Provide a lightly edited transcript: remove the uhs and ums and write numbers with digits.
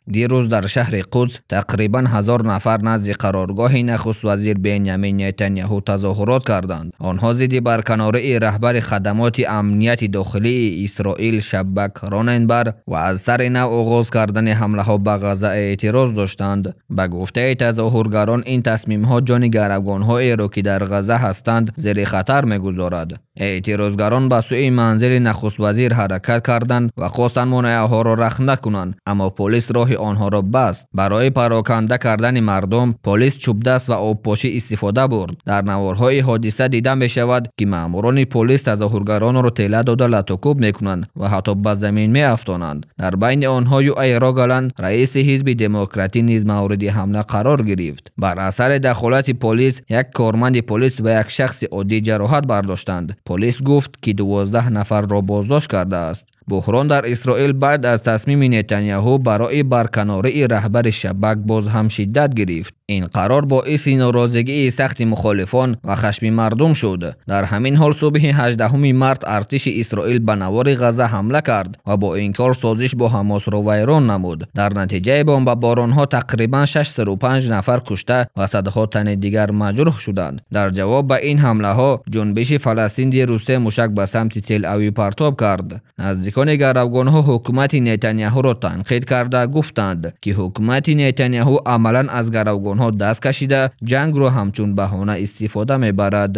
Дирӯз дар шаҳри Қудс тақрибан 1000 нафар назди қароргоҳи нахуствазир Бенямин Нетаняҳу тазоҳурот карданд. Онҳо зидди барканории раҳбари хадамоти амнияти дохилии Исроил Шабак Роненбар ва аз сари нав оғоз кардани ҳамлаҳо ба Ғазза эътироз доштанд. Ба гуфтаи тазоҳургарон, ин тасмимҳо ҷони гаравгонҳоеро, ки дар Ғазза ҳастанд, зери хатар мегузорад. Эътирозгарон ба сӯи манзили нахуствазир ҳаракат карданд ва хостанд монеаҳоро рахна кунанд, аммо полис роҳи онҳоро баст. Барои пароканда кардани мардум полис чӯбдаст ва обпошӣ истифода бурд. Дар наворҳои ҳодиса дида мешавад, ки маъмурони полис тазоҳургаронро тела дода латукӯб мекунанд ва ҳатто ба замин меафтонанд. Дар байни онҳо Юай Рогаланд, раиси ҳизби демократӣ, низ мавриди ҳамла қарор гирифт. Бар асари дахолати полис як корманди полис ва як шахси оддӣ ҷароҳат бардоштанд. Полис гуфт, ки 12 нафарро боздошт кардааст. Буҳрон дар Исроил баъд аз тасмими Нетаняҳу барои барканории раҳбари Шабак боз ҳам шиддат гирифт. Ин қарор боиси норозигии сахти мухолифон ва хашми мардум шуд. Дар ҳамин ҳол субҳи 18 март артиши Исроил ба навори Ғазза ҳамла кард ва бо ин кор созиш бо Ҳамосро вайрон намуд. Дар натиҷаи бомбаборонҳо тақрибан 605 нафар кушта ва садҳо тани дигар маҷрӯҳ шуданд. Дар ҷавоб ба ин ҳамлаҳо ҷунбиши Фаластин дирӯз се мушак ба самти Тел-Авив партоб кард. Наздикони гаравгонҳо ҳукумати Нетаняҳуро танқид карда гуфтанд, ки ҳукумати Нетаняҳу амалан аз гаравгонҳо даст кашида, ҷангро ҳамчун баҳона истифода мебарад.